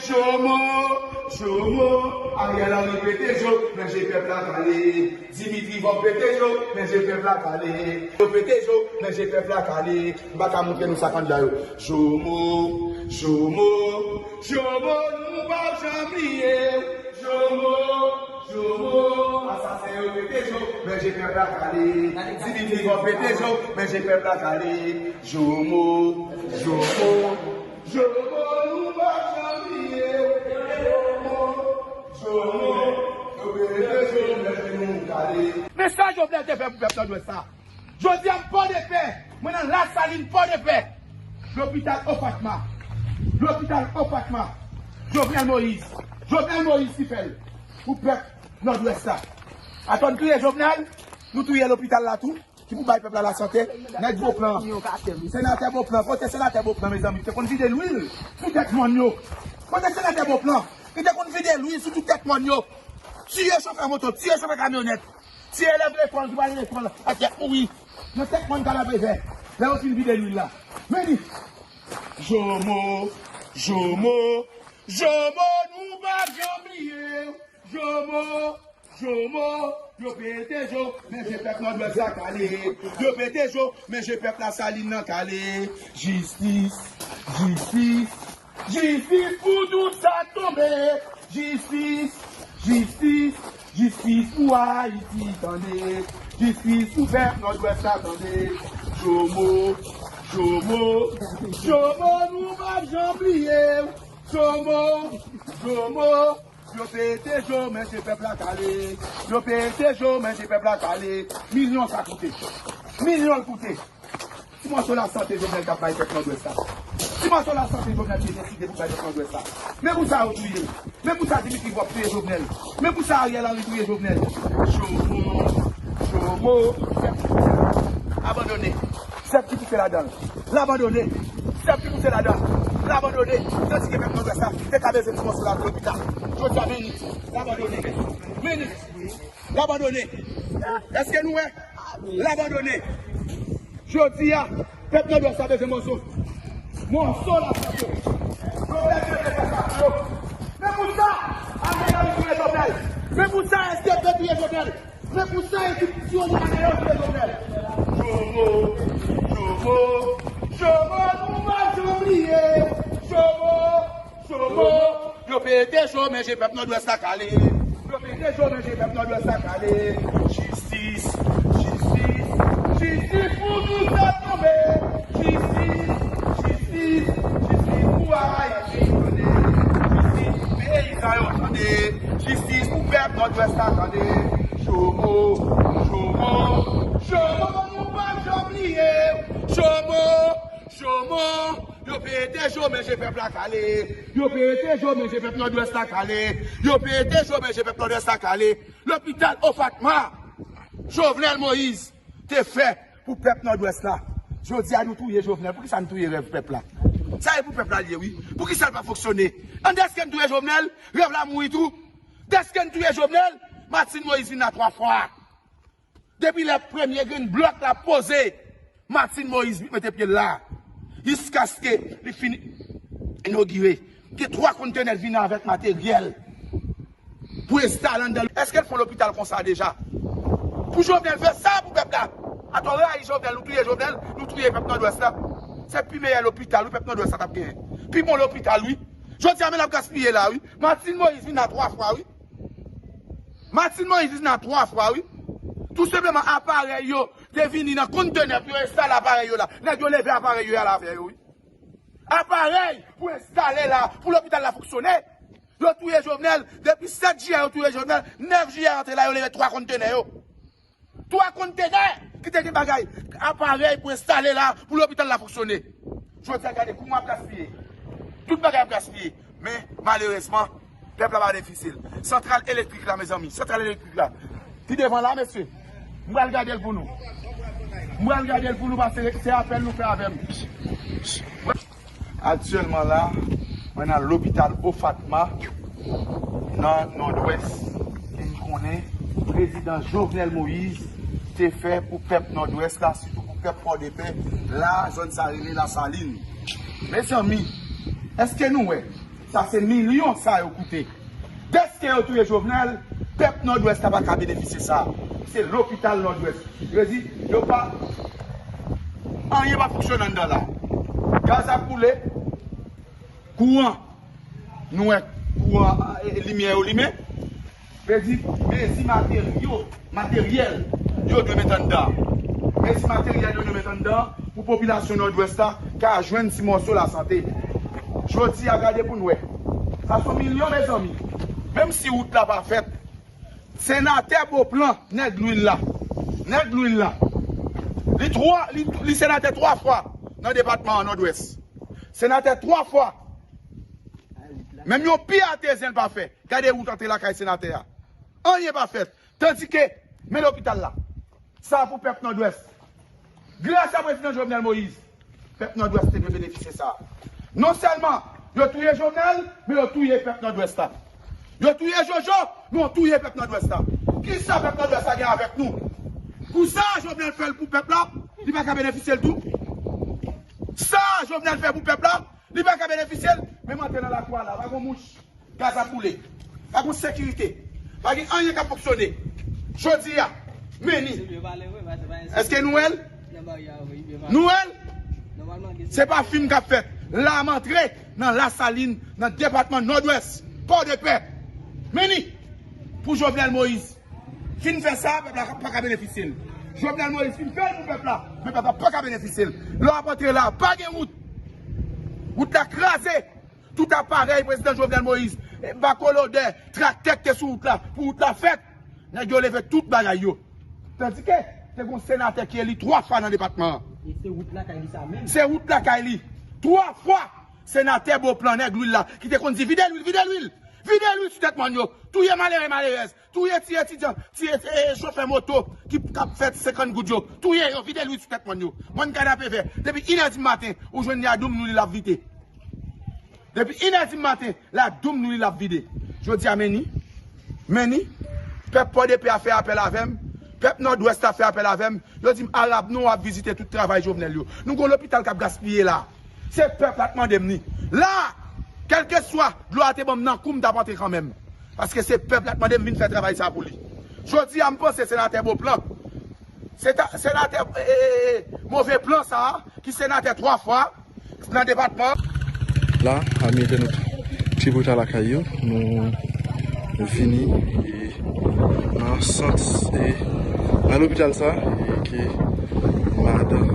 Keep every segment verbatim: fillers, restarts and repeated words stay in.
Jomo, Jomo, Ariel Henry pete jo, men je pèp la kale. Dimitri Vorbe pete jo, men je pèp la kale. Yo pete jo, men je pèp la kale. M pa ka montre nou sa kandida yo. Jomo, Jomo, Jomo, nou p ap janm bliye. Jomo, Jomo, asasen yo pete jo, men je pèp la kale. Dimitri Vorbe pete jo, men je pèp la kale. Jomo, Jomo, Jomo, nou p ap janm bliye. Jomo, Jomo, yo pete jo, men je nou kale. Men sa Jovenel te fè pou pèp Nòdwès la. Jodi a, m Pòdepè, mwen nan Lasalin, Pòdepè. Lopital Ofatma. Lopital Ofatma. Jovenel Moïse. Jovenel Moïse ki fè l pou pèp Nòdwès la. Atò n touye Jovenel, nou touye lopital la tou, ki pou bay pèp la lasante. Nèg Beauplan. Senatè Beauplan, kote senatè Beauplan, mezanmi? Te konn vide lwil sou tèt mòn yo. Kote senatè Beauplan? Li te konn vide lwil sou tout tèt mòn yo. Tiye chofè moto, tiye chofè kamyonèt. Ti elèv lekòl ki pa al lekòl, ak tèt mouri. Nan tèt mòn kadav vè. Lè yo fin vide lwil la. Men li. Jomo, Jomo, Jomo, nou p ap janm bliye. Jomo, Jomo, yo pete jo, men je pèp Nòdwès la kale. Yo pete jo, men je pèp Lasalin nan kale. Jistis, jistis, jistis pou tout sa k tonbe. Jistis, jistis, jistis pou Ayiti, tande. Jistis pou pèp Nòdwès la, tande. Jomo, Jomo, Jomo, nou p ap janm bliye. Jomo, Jomo, yo pete jo, men je pèp la kale. Yo pete jo, men je pèp la kale. Milyon sa koute. Milyon l koute. Ti mòso lasante Jovenel t ap bay pèp Nòdwès la. Ti mòso lasante Jovenel te deside pou bay pèp Nòdwès la. Men pou sa yo touye l. Men pou sa Dimitri Vorbe touye Jovenel. Men pou sa Ariel Henry touye Jovenel. Jomo, Jomo, sèp ki koute la, abandone. Sèp ki koute ladan l, l abandone. Sèp ki koute ladan l, l abandone. Tandis ke pèp Nòdwès la te ka bezwen ti mòso la lopital. Jodi a, men li, l abandone. Men li. L abandone. Èske nou wè? L abandone. Jodi a, pèp Nòdwès la bezwen mòso. Mòso lasante. Yo pèp Nòdwès la yo. Men pou sa, Ariel Henry touye Jovenel. Men pou sa, S T P touye Jovenel. Men pou sa, ekip Sionis la yo touye Jovenel. Jomo, Jomo, Jomo, nou p ap janm bliye. Jomo, Jomo, yo pete jo, men je pèp Nòdwès la kale. Yo pete jo, men je pèp Nòdwès la kale. Jistis, jistis, jistis pou tout sa k tonbe. Jistis, jistis, jistis pou Ayiti, tande. Jistis pou peyizan yo, tande. Jistis pou pèp Nòdwès la, tande. Jomo, Jomo, Jomo, nou p ap janm bliye. Jomo, Jomo, yo pete jo, men je pèp la kale. Yo pete jo, men je pèp Nòdwès la kale. Yo pete jo, men je pèp Nòdwès la kale. Lopital Ofatma, Jovenel Moïse te fè pou pèp Nòdwès la. Jodi a, nou touye Jovenel. Poukisa nou touye rèv pèp la? Sa e pou pèp la l ye, wi. Poukisa l pa fonksyone? An dèske n touye Jovenel, rèv la mouri tou. Dèske n touye Jovenel, Martine Moïse vin la twa fwa. Depi lè premye grenn blòk la poze, Martine Moïse mete pye l la, jiskaske li fin inogire. Gen twa kontenè vini avèk materyèl pou enstale anndan. Èske l fè yon lopital konsa deja? Pou Jovenel fè sa pou pèp la. Atò rayi Jovenel, nou touye Jovenel, nou touye pèp Nòdwès la. Se pi meyè lopital, wi, pèp Nòdwès la t ap genyen. Pi bon lopital, wi. Jodi a, men l ap gaspiye la, wi. Martine Moïse vin la twa fwa, wi. Martine Moïse vin la twa fwa, wi. Tou senpleman, aparèy yo te vini nan kontenè pou yo enstale aparèy yo la. Nèg yo leve aparèy yo, y al avè yo, wi. Aparèy pou enstale la, pou lopital la fonksyone. Yo touye Jovenel, depi sèt jiyè yo touye Jovenel, nèf jiyè antre la, yo leve twa kontenè yo. Twa kontenè ki te gen bagay, aparèy pou enstale la, pou lopital la fonksyone. Jodi a, gade kouman ap gaspiye. Tout bagay ap gaspiye. Men, malerezman, pèp la pa benefisye l. Santral elektrik la, mezanmi, santral elektrik la. Ki devan la, mesye. M pral gade l pou nou. M pral gade l pou nou, paske se apèl nou fè avè m. Aktyèlman la, mwen nan lopital Ofatma, nan Nòdwès, ke n konnen prezidan Jovenel Moïse te fè pou pèp Nòdwès la, sitou pou pèp Pòdepè, la, zòn sa rele Lasalin. Mezanmi, èske nou wè? Sa se milyon sa yo koute. Dèske yo touye Jovenel, pèp Nòdwès la pa ka benefisye sa. Se lopital Nòdwès. Yo di, yo pa, anyen pa fonksyone anndan la. Gaz ap boule, kouran, nou wè kouran, e, limyè yo limen. Vle di, mezi materyo, materyèl, yo dwe met anndan. Mezi materyèl yo dwe met anndan pou popilasyon Nòdwès la ka jwenn ti mòso lasante. Jodi a, gade pou n wè. Sa se yon milyon, mezanmi. Menm si wout la pa fèt, senatè Beauplan, nèg lwil la, nèg lwil la, li twa, li, li senatè twa fwa nan depatman an Nòdwès. Senatè twa fwa. Menm yon pi atezen l pa fè. Gade wout antre lakay senatè a. Anyen pa fèt. Tandike, men lopital la. Sa pou pèp Nòdwès. Gras a prezidan Jovenel Moïse, pèp Nòdwès te dwe benefisye sa. Non sèlman yo touye Jovenel, men yo touye pèp Nòdwès la. Yo touye Jojo, men yo touye pèp Nòdwès la. Kisa pèp Nòdwès la gen avèk nou? Pou sa Jovenel fè l pou pèp la, li pa ka benefisye l tou? Sa Jovenel fè pou pèp la, li pa ka benefisye l? Menm antre nan lakou a la, pa gon mouch. Gaz ap boule. Pa gen sekirite. Pa gen anyen k ap fonksyone. Jodi a, men ni. Èske nou wè l? Nou wè l? Se pa fim k ap fèt. La m antre nan Lasalin, nan depatman Nòdwès, Pòdepè. Men ni. Pou Jovenel Moïse. Fin fè sa, pèp la pa ka benefisye l. Jovenel Moïse fin fè l pou pèp la, men pèp la pa ka benefisye l. Lè w ap antre la, pa gen wout. Wout la kraze. Tout aparèy prezidan Jovenel Moïse, e, bakolodè, traktè ki te sou wout la, pou wout la fèt, nèg yo leve tout bagay yo. Tandike, te gon senatè ki eli twa fwa nan depatman an. E se wout lakay li sa menm. Se wout lakay li. Twa fwa, senatè Beauplan, nèg lwil la, ki te konn di, "Vide lwil, vide lwil, vide lwil sou tèt mòn yo, touye malere, malerèz, touye ti etidyan, ti e, e, chofè moto ki, k ap fè senkant goud yo, touye yo, vide lwil sou tèt mòn yo." Mòn Kanapevè, depi inè di maten, ou jwenn li a doum nou li l ap vide. Depi inè di maten, la doum nou li l ap vide. Jodi a, men ni, men ni, pèp Pòdepè a fè apèl avè m, pèp Nòdwès la fè apèl avè m. Yo di m, "Arab, nou ap vizite tout travay Jovenel yo. Nou gon lopital k ap gaspiye la." Se pèp la t mande m ni. La, kèlkeswa, dlo a te ban m nan kou, m t ap antre kanmenm. Paske se pèp la t mande m vin fè travay sa pou li. Jodi a, m panse senatè Beauplan, se ta, senatè, e, e, e, move plan sa a, ki senatè twa fwa nan depatman. La, ami entènot Tripota Lakay yo, nou vini, e, nan sant, e, nan lopital sa, e, ke madanm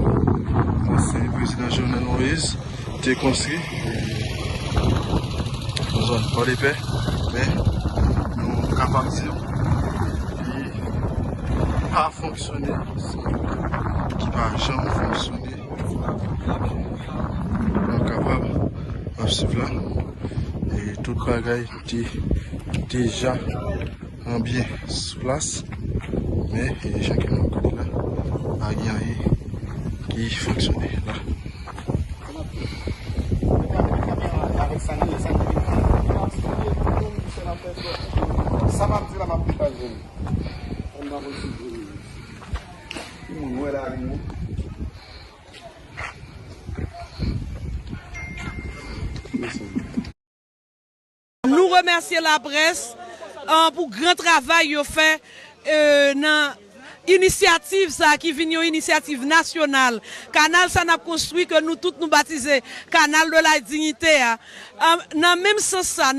ansyen prezidan Jovenel Moïse te konstwi, e, nan zòn Pòdepè, men nou kapab di, li pa fonksyone, se ki pa janm fonksyone. Nou kapab ap swiv la. E tout bagay te deja an byen sou plas. Men, e jan ke nou ap gade la, pa gen anyen ki fonksyone la. Sa m ap di la, m ap pataje l. Moun wè la, moun. Nou remèsye laprès, an, pou gran travay yo fè, e, nan inisyativ sa a ki vin yon inisyativ nasyonal. Kanal sa n ap konstwi ke nou tout nou batize Canal de la Dignité a. An, nan menm sans sa,